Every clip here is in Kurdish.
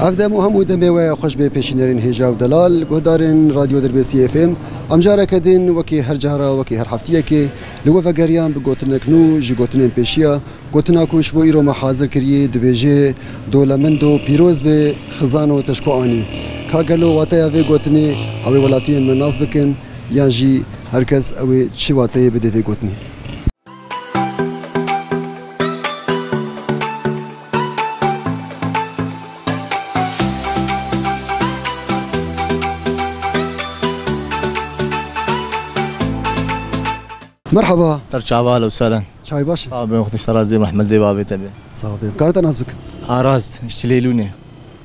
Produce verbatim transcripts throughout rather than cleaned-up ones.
Ev dem û hemû demê we xweş bê pêşînerên hêja û delal, guhdarên Radyo Dirbêsî F M. Em careke din wekî her cara, wekî her heftiyekê li we vegeriyan bi gotinek nû ji gotinên pêşiya. Gotina ku ji bo îro me hazir kiriyê dibêje, Dowlemendo pîroz be, xizano teşko anî. Ka gelo wateya vê gotinê, ew ê welatiyên me nas bikin, yan jî her kes ew ê çi wateyê bide vê gotinê? Merhaba. Ser çava, ahlen û sehlen. Çay baş? Sağ ol, ben Xwedê ji te razî, rehmet lê bavê te be. Sağ ol. Karin te nas bikin? Aras, ji Çilêlûnê.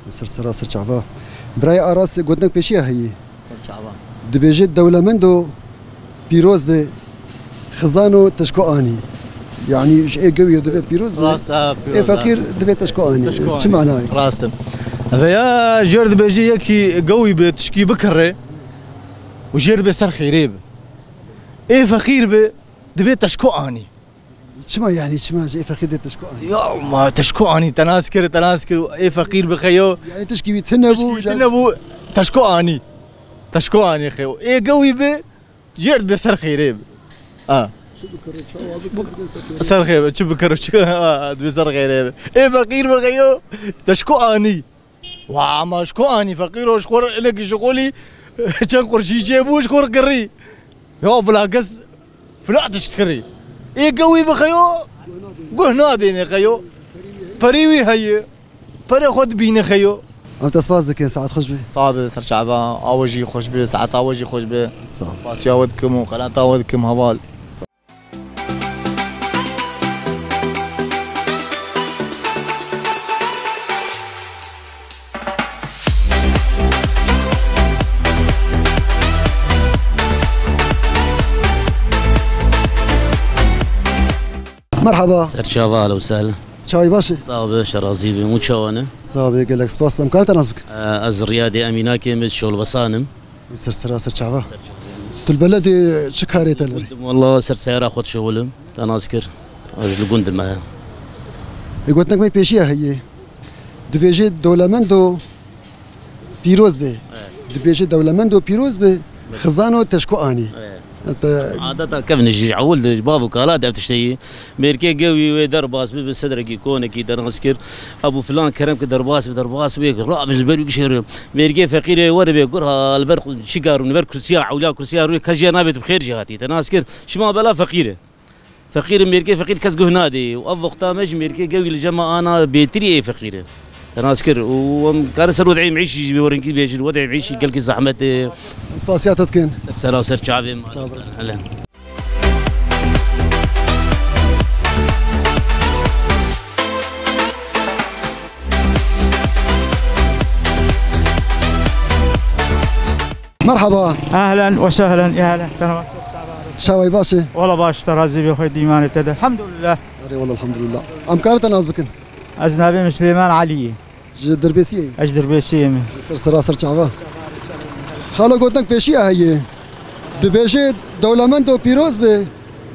Ser sera ser çava. Birayê Aras, gotinek pêşiya heye. Ser çava. Dibêje dewlemendo pîroz be, xizano teşko anî. Yani ji ê gewî divê pîroz be. Rast, ha, pîroz, ê feqîr divê teşko anî. Teşko anî. Çi manayê? Rast e. Veya jêr dibêje yekî gewî be, tişkî bikire û jêr dibe ser xêrê be. Ê feqîr be, divê teşko anî. Çima yani, çima ji ê feqîr dê teşko anî? Ya ma teşko anî, te nas kir, te nas kir, ê feqîr bi xeyo. Yani tişkî wî tune bû, tişkî wî tune bû, teşko anî. Teşko anî xeyo. Ê gewî bi, jêr dibe ser xêrê bi. Ha. Çi bikiro, çawa bikiro, dibe ser xêrê. Ser xêrê, çi bikiro, çi, ha, dibe ser xêrê bi. Ê feqîr bi xeyo, teşko anî. Wa, ama ji ku anî feqîro, ji xwe re hinekî ji xolî çend qurşî çêbû, ji xwe re kirî. Ya, vila kes fila tişt kirî. Ê gewî bixeyo, guh nadêne xeyo. Perî wî heye. Perê xwe dibîne xeyo. Em te spas dikin, saet xweş be. Sağ be, ser çava, awe jî xweş be, saet awe jî xweş be. Sağ ol. Spasiya we dikim û qenata we dikim heval. Merhaba. Ser çava, ahlen û sehlen. Çawî baş e? Sağ be, ji te razî bim. Û çawa ne? Sağ be, gelek spas. Em karin te nas bikin? Ee, ez Riyadê Emînakê me, Şolbesan im. Ser sera ser çava. Tu li beledê çi karê te li? Gund im, walla ser seyara xwe dişewilim. Te nas kir. Ez li gund me. Ê gotinek me pêşiya heye. Dibêje dewlemendo pîroz be. Evet. Dibêje dewlemendo pîroz be. Xizano teşko anî. Evet. Te adeta kevin e, ji ewil de, ji bav û kala de ev tiştê ye. Mêrkê gewî wê derbas bibe, sedrekî konekî derbas kir. Ebû filan kerem ki derbas be, derbas be, rabin ji ber wî gişêre. Mêrkê feqîrê weribe, gurha li ber çîka rûne, li ber kursiya ewliya, kursiya rûne, kes jê nabe tu bi xêr jê hatî. Te nas kir, şima bela feqîr e. Feqîr e, mêrkê feqîr kes guh nadê. Û ev wexta me ji mêrkê gewî li cema ana bêtirî ê feqîr e. Te nas kir. Û em karin ser wedê meîşî jî bê werinkî bêjin. Wedê meîşî gelkî zehmet e. Spasiya te dikin. Ser sera ser çavê me. Sağ ol. Hele. Merhaba. Ehlen ve sehlen, ya ehlen. Çawî baş e? Wala baş, te razî bê, xwe dîmanê te de. Elhamdulillah. Erê wala elhamdulillah. Em karin te nas bikin? Ez navê min Silêman Elî ye. Ji Dirbêsiyê yî? Ez ji Dirbêsiyê me. Ser sera ser çava. Xalo gotinek pêşiya heye. Dibêje dewlemendo pîroz be.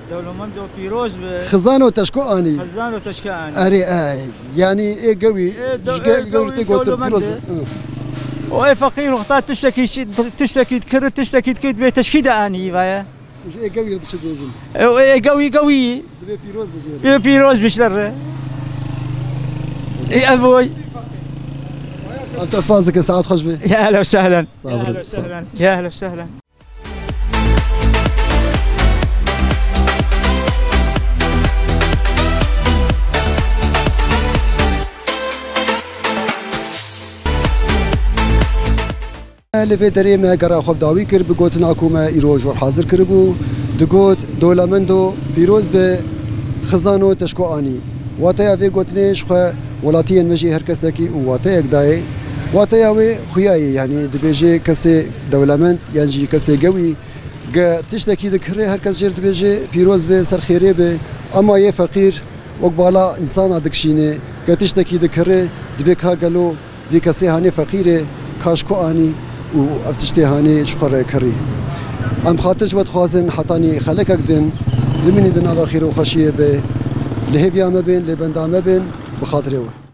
Dewlemendo pîroz be. Xizano teşko anî. Xizano teşko anî. Erê, e, yanî ê gewî, ê de-, ji ge-, ê gewî tê gotin pîroz be. Hı. O ê feqîr wexta tiştekî şi-, tiştekî dikir, tiştekî dikir bê teşkî de anî vaye. Ji ê gewî re tu çi dibêjin? E, o ê gewî gewî. Divê pîroz bijêre. Ê pîroz bijêre. Ê ev oy. Em te spas dikin, saet xweş be. Ya ehlen ve sehlen. Sağ olun. Ya ehlen ve sehlen. Ya ehlen ve sehlen. Li vê derê me gera xwe bi dawî kir bi gotina ku me îro ji we hazir kiribû. Digot, dewlemendo pîroz be, xizano teşko anî. Wateya vê gotinê ji xwe welatiyên me jî her kesekî û wateyek dayê. Wateya wê xuya ye, yanî dibêje kesê dewlemend yan jî kesê gewî, ge tiştekî dikire, her kes jê re dibêje pîroz be, ser xêrê be. Ema yê feqîr wek bala însana dikişîne, ge tiştekî dikire, dibê ka gelo vê kesê hanê feqîr e, ka ji ku anî û ev tiştê hanê ji xwe re kirî. Em xatir ji we dixwazin, hetanî xelekek din, bimînin di nava xêr û xweşiyê be, li hêviya me bên, lê benda me bên, bi xatirê we.